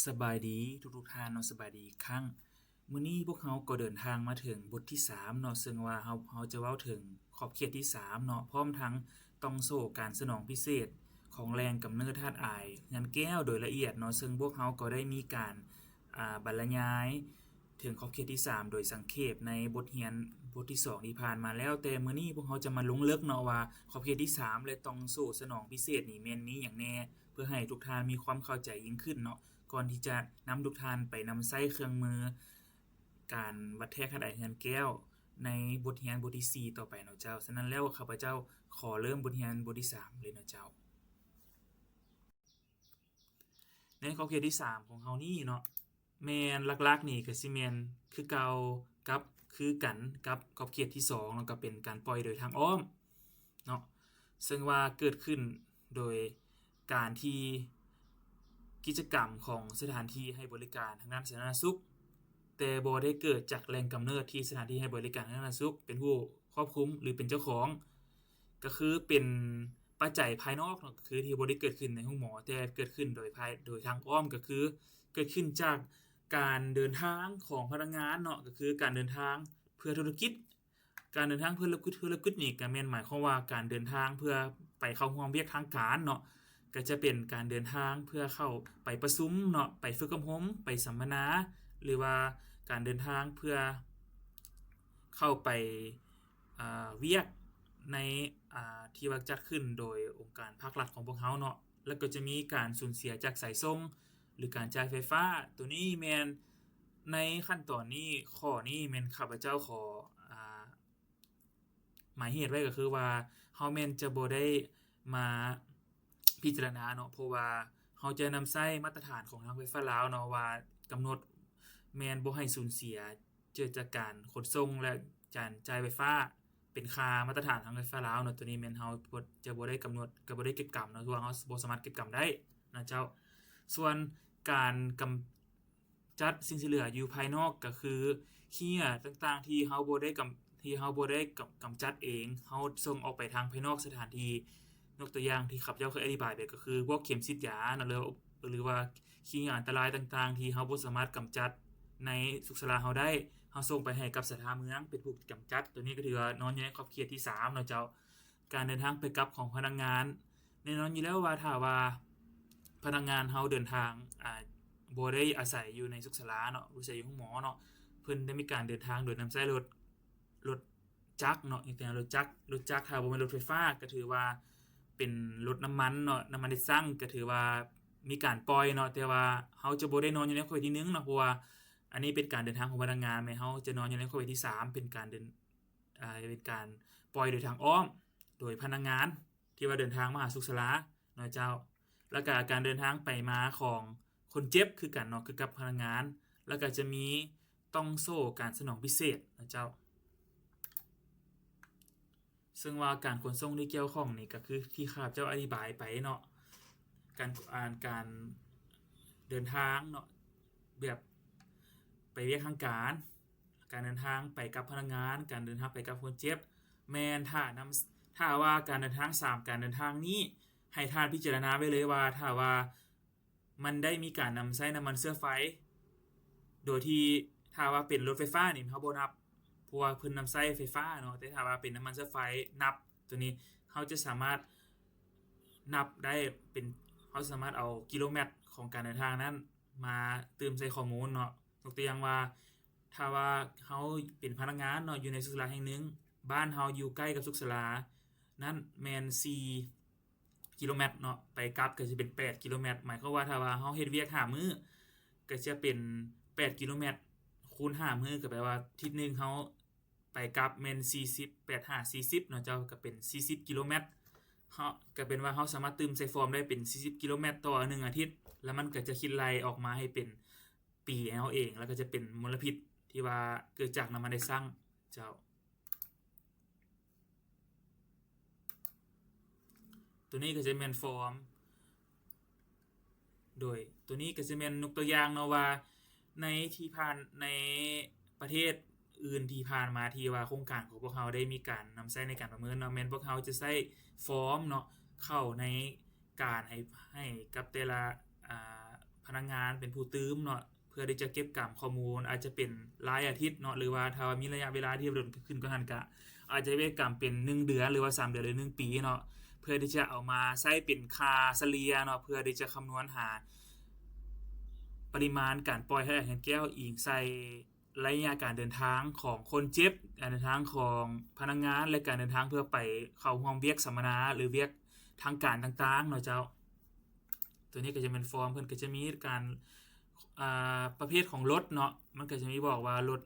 ສະບາຍດີທຸກໆທ່ານເນາະ, ສະບາຍດີອີກຄັ້ງ. ມື້ນີ້ພວກເຮົາກໍເດີນທາງມາເຖິງບົດທີສາມເນາະ, ເຊິ່ງວ່າເຮົາ, ເຮົາຈະເວົ້າເຖິງຂອບເຂດທີສາມເນາະ, ພ້ອມທັງຕ່ອງໂສ້ການສະໜອງພິເສດຂອງແຫຼ່ງກຳເນີດທາດອາຍເຮືອນແກ້ວໂດຍລະອຽດເນາະ, ເຊິ່ງພວກເຮົາກໍໄດ້ມີການ, ອ່າ, ບັນລະຍາຍເຖິງຂອບເຂດທີສາມໂດຍສັງເຂບໃນບົດຮຽນບົດທີສອງທີ່ຜ່ານມາແລ້ວ, ແຕ່ມື້ນີ້ພວກເຮົາຈະມາລົງເລິກເນາະວ່າ ຂອບເຂດທີສາມ ແລະ ຕ່ອງໂສ້ສະໜອງພິເສດນີ້ແມ່ນມີຫຍັງແດ່ ເພື່ອໃຫ້ທຸກທ່ານມີຄວາມເຂົ້າໃຈຍິ່ງຂຶ້ນເນາະ, ກ່ອນທີ່ຈະນຳທຸກທ່ານໄປນຳໃຊ້ເຄື່ອງມືການວັດແທກທາດອາຍເຮືອນແກ້ວໃນບົດຮຽນບົດທີສີ່ຕໍ່ໄປເນາະເຈົ້າ. ສະນັ້ນແລ້ວ ຂ້າພະເຈົ້າຂໍເລີ່ມບົດຮຽນບົດທີສາມເລີຍເນາະເຈົ້າ. ໃນຂອບເຂດທີສາມຂອງເຮົານີ້ເນາະ, ແມ່ນຫຼັກໆນີ້ກໍຊິແມ່ນຄືເກົ່າກັບ ຄືກັນກັບຂອບເຂດທີສອງເນາະ, ກໍເປັນການປ່ອຍໂດຍທາງອ້ອມເນາະ, ເຊິ່ງວ່າເກີດຂຶ້ນໂດຍການທີ່ກິດຈະກຳຂອງສະຖານທີ່ໃຫ້ບໍລິການທາງດ້ານສາທາລະນະສຸກ ແຕ່ບໍ່ໄດ້ເກີດຈາກແຫຼ່ງກຳເນີດທີ່ສະຖານທີ່ໃຫ້ບໍລິການທາງດ້ານສາທາລະນະສຸກເປັນຜູ້ຄວບຄຸມ ຫຼື ເປັນເຈົ້າຂອງ, ກໍຄືເປັນປັດໄຈພາຍນອກເນາະ, ກໍຄືທີ່ບໍ່ໄດ້ເກີດຂຶ້ນໃນໂຮງໝໍ, ແຕ່ເກີດຂຶ້ນໂດຍພາຍ, ໂດຍທາງອ້ອມ, ກໍຄືເກີດຂຶ້ນຈາກການເດີນທາງຂອງພະນັກງານເນາະ, ກໍຄືການເດີນທາງເພື່ອທຸລະກິດ. ການເດີນທາງເພື່ອທຸລະກິດນີ້ ກໍແມ່ນໝາຍຄວາມວ່າການເດີນທາງເພື່ອໄປເຂົ້າຮ່ວມວຽກທາງການເນາະ, ກໍຈະເປັນການເດີນທາງເພື່ອເຂົ້າໄປປະຊຸມເນາະ, ໄປຝຶກອົບຮົມ, ໄປສຳມະນາ, ຫຼືວ່າການເດີນທາງເພື່ອເຂົ້າໄປ, ອາ, ວຽກໃນ, ອາ, ທີ່ວ່າຈັດຂຶ້ນໂດຍອົງການພາກລັດຂອງພວກເຮົາເນາະ, ແລ້ວກໍຈະມີການສູນເສຍຈາກສາຍສົ່ງ ຫຼື ການຈ່າຍໄຟຟ້າ. ໂຕນີ້ແມ່ນໃນຂັ້ນຕອນນີ້, ຂໍ້ນີ້ແມ່ນຂ້າພະເຈົ້າຂໍ, ອາ, ໝາຍເຫດໄວ້ກໍຄືວ່າ ເຮົາແມ່ນຈະບໍ່ໄດ້ມາພິຈາລະນາເນາະ, ເພາະວ່າເຮົາຈະນຳໃຊ້ມາດຕະຖານຂອງທາງໄຟຟ້າລາວເນາະ ວ່າກຳນົດແມ່ນບໍ່ໃຫ້ສູນເສຍເກີດຈາກການຂົນສົ່ງ ແລະ ການຈ່າຍໄຟຟ້າ ເປັນຄ່າມາດຕະຖານທາງໄຟຟ້າລາວເນາະ. ໂຕນີ້ແມ່ນເຮົາບໍ່, ຈະບໍ່ໄດ້ກຳນົດ, ກໍບໍ່ໄດ້ເກັບກຳເນາະ, ເພາະວ່າເຮົາບໍ່ສາມາດເກັບກຳໄດ້ນະເຈົ້າ. ສ່ວນການກຳ ຈັດສິ່ງທີ່ເຫຼືອຢູ່ພາຍນອກ ກໍຄືເຫື່ອຕ່າງໆທີ່ເຮົາບໍ່ໄດ້ກຳ, ທີ່ເຮົາບໍ່ໄດ້ກຳ, ກຳຈັດເອງ, ເຮົາສົ່ງອອກໄປທາງພາຍນອກສະຖານທີ່. ຍົກຕົວຢ່າງທີ່ຂ້າພະເຈົ້າເຄີຍອະທິບາຍໄປ ກໍຄືພວກເຂັມສີດຢາເນາະ ຫຼື ຫຼືວ່າເຫື່ອອັນຕະລາຍຕ່າງໆ ທີ່ເຮົາບໍ່ສາມາດກຳຈັດໃນສຸກສາລາເຮົາໄດ້, ເຮົາສົ່ງໄປໃຫ້ກັບສະພາເມືອງເປັນຜູ້ກຳຈັດ. ໂຕນີ້ກໍຖືວ່ານອນຢູ່ໃນຂອບເຂດທີສາມເນາະເຈົ້າ. ການເດີນທາງໄປກັບຂອງພະນັກງານ ແນ່ນອນຢູ່ແລ້ວວ່າຖ້າວ່າພະນັກງານເຮົາເດີນທາງ, ອາ, ບໍ່ໄດ້ອາໄສຢູ່ໃນສຸກສາລາເນາະ, ອາໄສຢູ່ໂຮງໝໍເນາະ, ເພິ່ນໄດ້ມີການເດີນທາງໂດຍນຳໃຊ້ລົດ, ລົດຈັກເນາະ, ຍົກຕົວຢ່າງລົດຈັກ, ລົດຈັກຖ້າບໍ່ແມ່ນລົດໄຟຟ້າ ກໍຖືວ່າເປັນລົດນ້ຳມັນເນາະ, ນ້ຳມັນດີເຊນ ກໍຖືວ່າມີການປ່ອຍເນາະ, ແຕ່ວ່າເຮົາຈະບໍ່ໄດ້ນອນຢູ່ໃນຂໍ້ທີໜຶ່ງເນາະ, ເພາະວ່າອັນນີ້ເປັນການເດີນທາງຂອງພະນັກງານ, ແມ່ນເຮົາຈະນອນຢູ່ໃນຂໍ້ທີສາມ ເປັນການເດີນ, ອາ, ເປັນການປ່ອຍໂດຍທາງອ້ອມ ໂດຍພະນັກງານ ທີ່ວ່າເດີນທາງມາຫາສຸກສາລາເນາະເຈົ້າ. ແລ້ວກະການເດີນທາງໄປມາຂອງຄົນເຈັບຄືກັນເນາະ, ຄືກັບພະນັກງານ. ແລ້ວກະຈະມີຕ່ອງໂສ້ການສະໜອງພິເສດເນາະເຈົ້າ. ເຊິ່ງວ່າການຂົນສົ່ງທີ່ກ່ຽວຂ້ອງນີ້ ກະຄືທີ່ຂ້າພະເຈົ້າອະທິບາຍໄປເນາະ, ການ, ອາ, ການເດີນທາງເນາະ, ແບບໄປວຽກທາງການ, ການເດີນທາງໄປກັບພະນັກງານ, ການເດີນທາງໄປກັບຄົນເຈັບ, ແມ່ນຖ້ານຳ, ຖ້າວ່າການເດີນທາງສາມການເດີນທາງນີ້ ໃຫ້ທ່ານພິຈາລະນາໄວ້ເລີຍວ່າ ຖ້າວ່າມັນໄດ້ມີການນຳໃຊ້ນ້ຳມັນເຊື້ອໄຟ ໂດຍທີ່ຖ້າວ່າເປັນລົດໄຟຟ້ານີ້ເຮົາບໍ່ນັບ, ເພາະວ່າເພິ່ນນຳໃຊ້ໄຟຟ້າເນາະ, ແຕ່ຖ້າວ່າເປັນນ້ຳມັນເຊື້ອໄຟ ນັບ ໂຕນີ້ເຮົາຈະສາມາດນັບໄດ້ເປັນ, ເຮົາສາມາດເອົາກິໂລແມັດຂອງການເດີນທາງນັ້ນມາຕື່ມໃສ່ຂໍ້ມູນເນາະ. ຍົກຕົວຢ່າງວ່າ ຖ້າວ່າເຮົາເປັນພະນັກງານເນາະ ຢູ່ໃນສຸກສາລາແຫ່ງໜຶ່ງ, ບ້ານເຮົາຢູ່ໃກ້ກັບສຸກສາລານັ້ນແມ່ນສີ່ກິໂລແມັດເນາະ, ໄປກັບກໍຈະເປັນແປດກິໂລແມັດ. ໝາຍຄວາມວ່າຖ້າວ່າເຮົາເຮັດວຽກຫ້າມື້ ກໍຈະເປັນແປດກິໂລແມັດ ຄູນຫ້າມື້ ກໍແປວ່າທິດໜຶ່ງເຮົາໄປກັບແມ່ນສີ່ສິບ ແປດຫ້າສີ່ສິບເນາະເຈົ້າ, ກໍເປັນສີ່ສິບກິໂລແມັດ. ເຮົາ, ກໍເປັນວ່າເຮົາສາມາດຕື່ມໃສ່ຟອມໄດ້ເປັນສີ່ສິບກິໂລແມັດຕໍ່ໜຶ່ງອາທິດ, ແລ້ວມັນກໍຈະຄິດໄລ່ອອກມາໃຫ້ເປັນ ປີໃຫ້ເຮົາເອງ, ແລ້ວກໍຈະເປັນມົນລະພິດທີ່ວ່າເກີດຈາກນ້ຳມັນໄດ້ຊັງເຈົ້າ. ໂຕນີ້ກໍຈະແມ່ນຟອມ, ໂດຍໂຕນີ້ກໍຈະແມ່ນຍົກຕົວຢ່າງເນາະວ່າ ໃນທີ່ຜ່ານ, ໃນປະເທດອື່ນທີ່ຜ່ານມາທີ່ວ່າໂຄງການຂອງພວກເຮົາໄດ້ມີການນຳໃຊ້ໃນການປະເມີນເນາະ, ແມ່ນພວກເຮົາຈະໃຊ້ຟອມເນາະ ເຂົ້າໃນ ການໃຫ້, ໃຫ້ກັບແຕ່ລະ, ອາ, ພ ພະນັກງານເປັນຜູ້ຕື່ມເນາະ ເພື່ອທີ່ຈະເກັບກຳຂໍ້ມູນ ອາດຈະເປັນຫຼາຍອາທິດເນາະ ຫຼືວ່າຖ້າວ່າມີໄລຍະເວລາທີ່ດົນຂຶ້ນກວ່ານັ້ນ ກະອາດຈະເກັບກຳເປັນໜຶ່ງເດືອນ ຫຼືວ່າສາມເດືອນ ຫຼືໜຶ່ງປີເນາະ ເພື່ອທີ່ຈະເອົາມາໃຊ້ເປັນຄ່າສະເລ່ຍເນາະ ເພື່ອທີ່ຈະຄຳນວນຫາປະລິມານການປ່ອຍທາດອາຍເຮືອນແກ້ວ ອີງໃສ່ໄລຍະການເດີນທາງຂອງຄົນເຈັບ, ການເດີນທາງຂອງພະນັກງານ ແລະ ການເດີນທາງເພື່ອໄປເຂົ້າຮ່ວມວຽກສຳມະນາ ຫຼື ວຽກທາງການຕ່າງໆເນາະເຈົ້າ. ຕົວນີ້ກໍຈະແມ່ນຟອມ ເພິ່ນກໍຈະມີການ ອ່າ ປະເພດຂອງລົດເນາະ ມັນກໍຈະມີບອກວ່າລົດ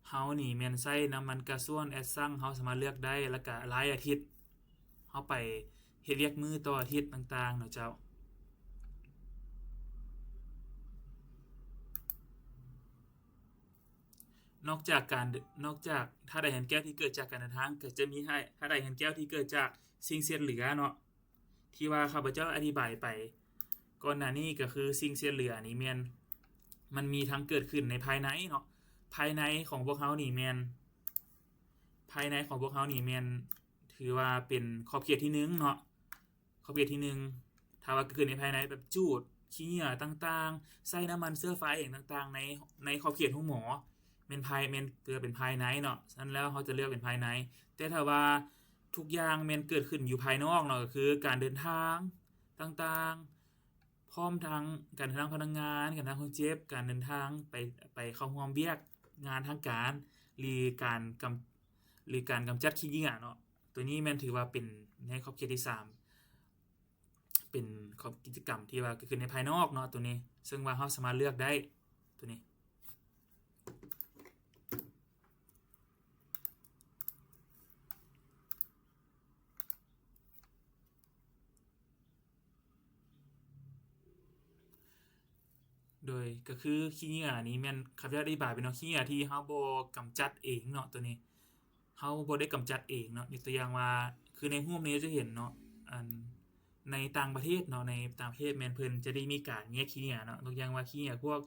ເຮົານີ້ແມ່ນໃຊ້ນ້ຳມັນກາຊວນແອັດຊັງ ເຮົາສາມາດເລືອກໄດ້ ແລ້ວກໍຫຼາຍອາທິດ ເຮົາໄປເຮັດວຽກມື້ຕໍ່ອາທິດຕ່າງໆເນາະເຈົ້າ. ນອກຈາກການ ນອກຈາກທາດອາຍເຮືອນແກ້ວທີ່ເກີດຈາກການເດີນທາງ ກໍຈະມີທາດອາຍເຮືອນແກ້ວທີ່ເກີດຈາກສິ່ງເສດເຫຼືອເນາະ ທີ່ວ່າຂ້າພະເຈົ້າອະທິບາຍໄປກ່ອນໜ້ານີ້ ກໍຄືສິ່ງເສດເຫຼືອນີ້ແມ່ນ ມັນມີທັງເກີດຂຶ້ນໃນພາຍໃນເນາະ ພາຍໃນຂອງພວກເຮົານີ້ແມ່ນ ພາຍໃນຂອງພວກເຮົານີ້ແມ່ນຖືວ່າເປັນຂອບເຂດທີໜຶ່ງເນາະ ຂອບເຂດທີໜຶ່ງ ຖ້າວ່າເກີດຂຶ້ນໃນພາຍໃນ ແບບຈູດ ຂີ້ເຫຍື້ອຕ່າງໆ ໃຊ້ນ້ຳມັນເຊື້ອໄຟຫຍັງຕ່າງໆ ໃນ ໃນຂອບເຂດໂຮງໝໍ ແມ່ນພາຍ ແມ່ນຖືວ່າເປັນພາຍໃນເນາະ ສະນັ້ນແລ້ວເຮົາຈະເລືອກເປັນພາຍໃນ. ແຕ່ຖ້າວ່າທຸກຢ່າງແມ່ນເກີດຂຶ້ນຢູ່ພາຍນອກເນາະ ກໍຄືການເດີນທາງຕ່າງໆ ພ້ອມທັງການເດີນທາງພະນັກງານ, ການເດີນທາງຄົນເຈັບ, ການເດີນທາງໄປ ໄປເຂົ້າຮ່ວມວຽກງານທາງການ ຫຼື ການກຳ ຫຼື ການກຳຈັດຂີ້ເຫຍື້ອເນາະ ຕົວນີ້ແມ່ນຖືວ່າເປັນໃນຂອບເຂດທີສາມ ເປັນຂອບ ກິດຈະກຳທີ່ວ່າເກີດຂຶ້ນໃນພາຍນອກເນາະ ຕົວນີ້ ເຊິ່ງວ່າເຮົາສາມາດເລືອກໄດ້ ຕົວນີ້. ໂດຍ ກໍຄືຂີ້ເຫຍື້ອນີ້ແມ່ນ ຂ້າພະເຈົ້າອະທິບາຍໄປເນາະ ຂີ້ເຫຍື້ອທີ່ເຮົາບໍ່ກຳຈັດເອງເນາະ ຕົວນີ້ ເຮົາບໍ່ໄດ້ກຳຈັດເອງເນາະ ຍົກຕົວຢ່າງວ່າ ຄືໃນຮູບນີ້ຈະເຫັນເນາະ ອັນ ໃນຕ່າງປະເທດເນາະ ໃນຕ່າງປະເທດແມ່ນເພິ່ນຈະໄດ້ມີການແຍກຂີ້ເຫຍື້ອເນາະ ຍົກຕົວຢ່າງວ່າຂີ້ເຫຍື້ອພວກ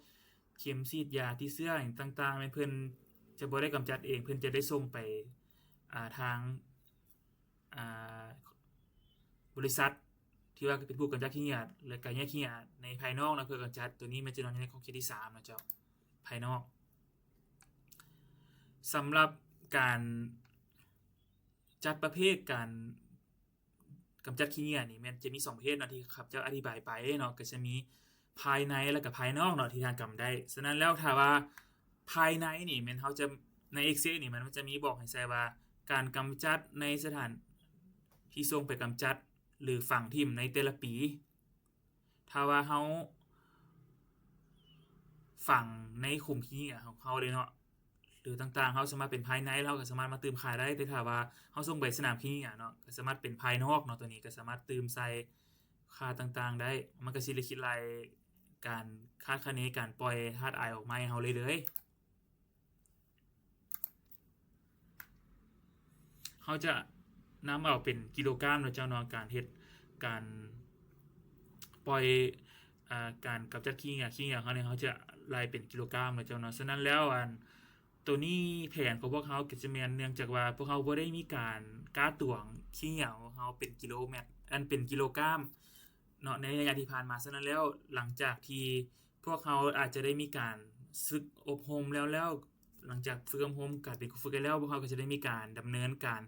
ເຂັມສີດຢາຕິດເຊື້ອຫຍັງຕ່າງໆ ແມ່ນເພິ່ນຈະບໍ່ໄດ້ກຳຈັດເອງ ເພິ່ນຈະໄດ້ສົ່ງໄປ ອ່າ ທາງ ອ່າ ບໍລິສັດທີ່ວ່າເປັນຜູ້ກຳຈັດຂີ້ເຫຍື້ອ ແລະ ກະແຍກຂີ້ເຫຍື້ອໃນພາຍນອກນະ ເພື່ອກຳຈັດ ຕົວນີ້ແມ່ນຈະນອນຢູ່ໃນຂອບເຂດທີສາມເນາະເຈົ້າ ພາຍນອກ. ສຳລັບການຈັດປະເພດການກຳຈັດຂີ້ເຫຍື້ອນີ້ ແມ່ນຈະມີສອງປະເພດເນາະ ທີ່ຂ້າພະເຈົ້າອະທິບາຍໄປເນາະ ກໍຈະມີພາຍໃນ ແລະ ກະພາຍນອກເນາະ ທີ່ທ່ານກຳໄດ້. ສະນັ້ນແລ້ວ ຖ້າວ່າພາຍໃນນີ້ແມ່ນເຮົາຈະ ໃນ Excel ນີ້ມັນຈະມີບອກໃຫ້ໃສ່ວ່າ ການກຳຈັດໃນສະຖານທີ່ສົ່ງໄປກຳຈັດ ຫຼື ຝັງຖິ້ມໃນແຕ່ລະປີ ຖ້າວ່າເຮົາຝັງໃນຂຸມຂີ້ເຫຍື້ອຂອງເຮົາເດ້ເນາະ ຫຼື ຕ່າງໆ ເຮົາສາມາດເປັນພາຍໃນ ເຮົາກໍສາມາດມາຕື່ມຄ່າໄດ້ ແຕ່ຖ້າວ່າເຮົາສົ່ງໄປສະໜາມຂີ້ເຫຍື້ອເນາະ ກໍສາມາດເປັນພາຍນອກເນາະ ຕົວນີ້ກໍສາມາດຕື່ມໃສ່ຄ່າຕ່າງໆໄດ້ ມັນກໍຊິໄດ້ຄິດໄລ່ການຄາດຄະເນການປ່ອຍທາດອາຍອອກມາໃຫ້ເຮົາເລື້ອຍໆ. ເຮົາຈະນຳເອົາເປັນກິໂລກຣາມເນາະເຈົ້າເນາະ ການເຮັດ ການປ່ອຍ ອ່າ ການກຳຈັດຂີ້ເຫຍື້ອ ຂີ້ເຫຍື້ອເຮົານີ້ ເຮົາຈະໄລ່ເປັນກິໂລກຣາມເນາະເຈົ້າເນາະ. ສະນັ້ນແລ້ວ ອັນ ໂຕນີ້ແຜນຂອງພວກເຮົາກໍຈະແມ່ນ ເນື່ອງຈາກວ່າພວກເຮົາບໍ່ໄດ້ມີການກາຕວງຂີ້ເຫຍື້ອຂອງເຮົາເປັນກິໂລແມັດ ອັນ ເປັນກິໂລກຣາມເນາະ ໃນໄລຍະທີ່ຜ່ານມາ. ສະນັ້ນແລ້ວ ຫຼັງຈາກທີ່ ພວກເຮົາອາດຈະໄດ້ມີການຝຶກອົບຮົມແລ້ວ ແລ້ວ ຫຼັງຈາກຝຶກອົບຮົມການເປັນຄູຝຶກແລ້ວ ພວກເຮົາກໍຈະໄດ້ມີການດຳເນີນການ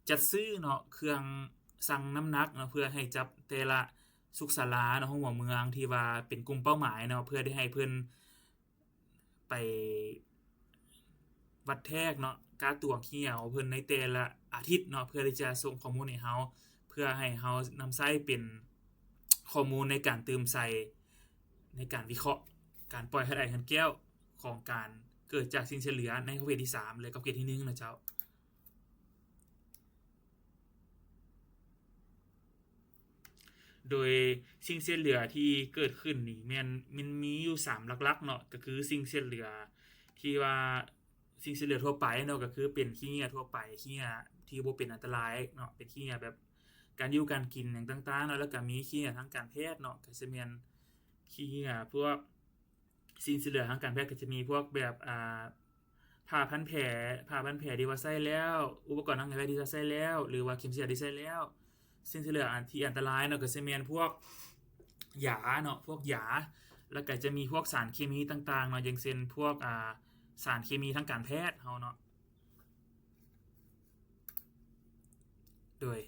ຈັດຊື້ເນາະ ເຄື່ອງຊັ່ງນ້ຳໜັກເນາະ ເພື່ອໃຫ້ກັບແຕ່ລະສຸກສາລາເນາະ ໂຮງໝໍເມືອງ ທີ່ວ່າເປັນກຸ່ມເປົ້າໝາຍເນາະ ເພື່ອທີ່ໃຫ້ເພິ່ນໄປວັດແທກເນາະ ກາຕວງຂີ້ເຫຍື້ອເພິ່ນໃນແຕ່ລະອາທິດເນາະ ເພື່ອທີ່ຈະສົ່ງຂໍ້ມູນໃຫ້ເຮົາ ເພື່ອໃຫ້ເຮົານຳໃຊ້ເປັນຂໍ້ມູນໃນການຕື່ມໃສ່ ໃນການວິເຄາະການປ່ອຍທາດອາຍເຮືອນແກ້ວຂອງການເກີດຈາກສິ່ງເສດເຫຼືອໃນຂອບເຂດທີສາມ ແລະ ຂອບເຂດທີໜຶ່ງນະເຈົ້າ. ໂດຍສິ່ງເສດເຫຼືອທີ່ເກີດຂຶ້ນນີ້ແມ່ນ ມັນມີຢູ່ສາມຫຼັກໆເນາະ ກໍຄືສິ່ງເສດເຫຼືອທີ່ວ່າ ສິ່ງເສດເຫຼືອທົ່ວໄປເນາະ ກໍຄືເປັນຂີ້ເຫຍື້ອທົ່ວໄປ ຂີ້ເຫຍື້ອທີ່ບໍ່ເປັນອັນຕະລາຍເນາະ ເປັນຂີ້ເຫຍື້ອແບບການຢູ່ການກິນຫຍັງຕ່າງໆເນາະ ແລ້ວກໍມີຂີ້ເຫຍື້ອທາງການແພດເນາະ ກໍຈະແມ່ນຂີ້ເຫຍື້ອພວກ ສິ່ງເສດເຫຼືອທາງການແພດກໍຈະມີພວກແບບ ອ່າ ຜ້າພັນແຜ ຜ້າພັນແຜທີ່ວ່າໃຊ້ແລ້ວ ອຸປະກອນທາງການແພດທີ່ວ່າໃຊ້ແລ້ວ ຫຼືວ່າເຂັມສີດຢາທີ່ໃຊ້ແລ້ວ. ສິ່ງເສດເຫຼືອອັນທີ່ອັນຕະລາຍເນາະ ກໍຈະແມ່ນພວກຢາເນາະ ພວກຢາ ແລ້ວກໍຈະມີພວກສານເຄມີຕ່າງໆເນາະ ຢ່າງເຊັ່ນພວກ ອ່າ ສານເຄມີທາງການແພດເຮົາເນາະ. ໂດຍ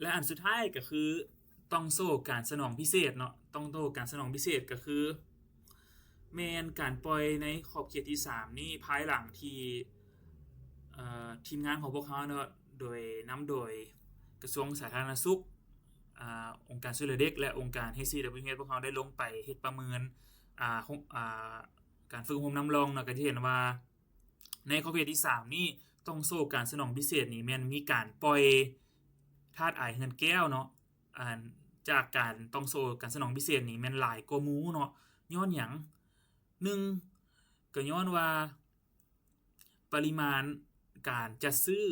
ແລະ ອັນສຸດທ້າຍກໍຄື ຕ່ອງໂສ້ການສະໜອງພິເສດເນາະ. ຕ່ອງໂສ້ການສະໜອງພິເສດກໍຄື ແມ່ນການປ່ອຍໃນຂອບເຂດທີສາມນີ້ ພາຍຫຼັງທີ່ ເອີ ທີມງານຂອງພວກເຮົາເນາະ ໂດຍ ນຳໂດຍກະຊວງສາທາລະນະສຸກ, ອາ ອົງການຊ່ວຍເຫຼືອເດັກ ແລະ ອົງການ ເອັດຊີດັບເບິນຢູເອັດ ພວກເຮົາໄດ້ລົງໄປເຮັດປະເມີນ ອາ ໂຮງ ອາ ການຝຶກອົບຮົມນຳຮ່ອງເນາະ ກໍຈະເຫັນວ່າ ໃນຂອບເຂດທີສາມນີ້ ຕ່ອງໂສ້ການສະໜອງພິເສດນີ້ແມ່ນມີການປ່ອຍທາດອາຍເຮືອນແກ້ວເນາະ ອັນ ຈາກການຕ່ອງໂສ້ການສະໜອງພິເສດນີ້ແມ່ນຫຼາຍກວ່າໝູ່ເນາະ. ຍ້ອນຫຍັງ? ໜຶ່ງ ກໍຍ້ອນວ່າປະລິມານການຈັດຊື້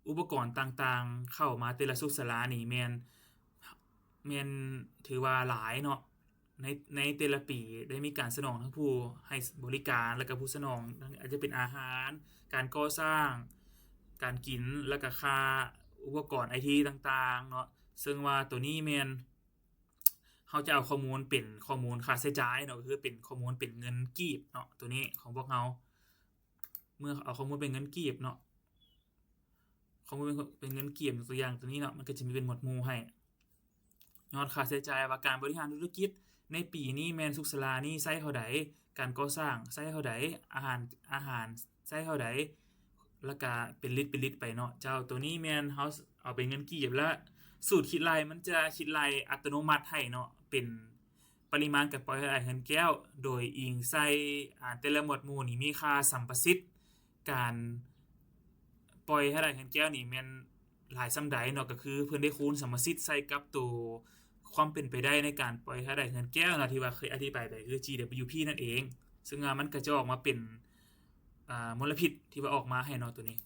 ອຸປະກອນຕ່າງໆເຂົ້າມາແຕ່ລະສຸກສາລານີ້ແມ່ນ ແມ່ນຖືວ່າຫຼາຍເນາະ. ໃນ ໃນແຕ່ລະປີໄດ້ມີການສະໜອງທັງຜູ້ໃຫ້ບໍລິການ ແລ້ວກໍຜູ້ສະໜອງ ອາດຈະເປັນອາຫານ, ການກໍ່ສ້າງ, ການກິນ ແລ້ວກໍຄ່າອຸປະກອນໄອທີຕ່າງໆເນາະ. ເຊິ່ງວ່າໂຕນີ້ແມ່ນ ເຮົາຈະເອົາຂໍ້ມູນເປັນຂໍ້ມູນຄ່າໃຊ້ຈ່າຍເນາະ ກໍຄືເປັນຂໍ້ມູນເປັນເງິນກີບເນາະ ໂຕນີ້ຂອງພວກເຮົາ. ເມື່ອເອົາຂໍ້ມູນເປັນເງິນກີບເນາະ ຂໍ້ມູນເປັນ ເປັນເງິນກີບ ຕົວຢ່າງຕົວນີ້ເນາະ ມັນກໍຈະມີເປັນໝວດໝູ່ໃຫ້ ຍອດຄ່າໃຊ້ຈ່າຍວ່າການບໍລິຫານທຸລະກິດໃນປີນີ້ແມ່ນສຸກສາລານີ້ໃຊ້ເທົ່າໃດ, ການກໍ່ສ້າງໃຊ້ເທົ່າໃດ, ອາຫານ ອາຫານໃຊ້ເທົ່າໃດ ແລ້ວກະເປັນລິດ ເປັນລິດໄປເນາະເຈົ້າ. ໂຕນີ້ແມ່ນເຮົາເອົາເປັນເງິນກີບ ແລະ ສູດຄິດໄລ່ມັນຈະຄິດໄລ່ອັດຕະໂນມັດໃຫ້ເນາະ ເປັນ ປະລິມານການປ່ອຍທາດອາຍເຮືອນແກ້ວ ໂດຍອີງໃສ່ ອາ ແຕ່ລະໝວດໝູ່ນີ້ມີຄ່າສຳປະສິດການປ່ອຍທາດອາຍເຮືອນແກ້ວນີ້ແມ່ນຫຼາຍສ່ຳໃດເນາະ ກໍຄືເພິ່ນໄດ້ຄູນສຳປະສິດໃສ່ກັບໂຕຄວາມເປັນໄປໄດ້ໃນການປ່ອຍທາດອາຍເຮືອນແກ້ວເນາະ ທີ່ວ່າເຄີຍອະທິບາຍໄປ ຄື ຈີດັບເບິນຢູພີ ນັ້ນເອງ. ເຊິ່ງວ່າມັນກໍຈະອອກມາເປັນ ອາ ມົນລະພິດທີ່ວ່າອອກມາໃຫ້ເນາະ ໂຕນີ້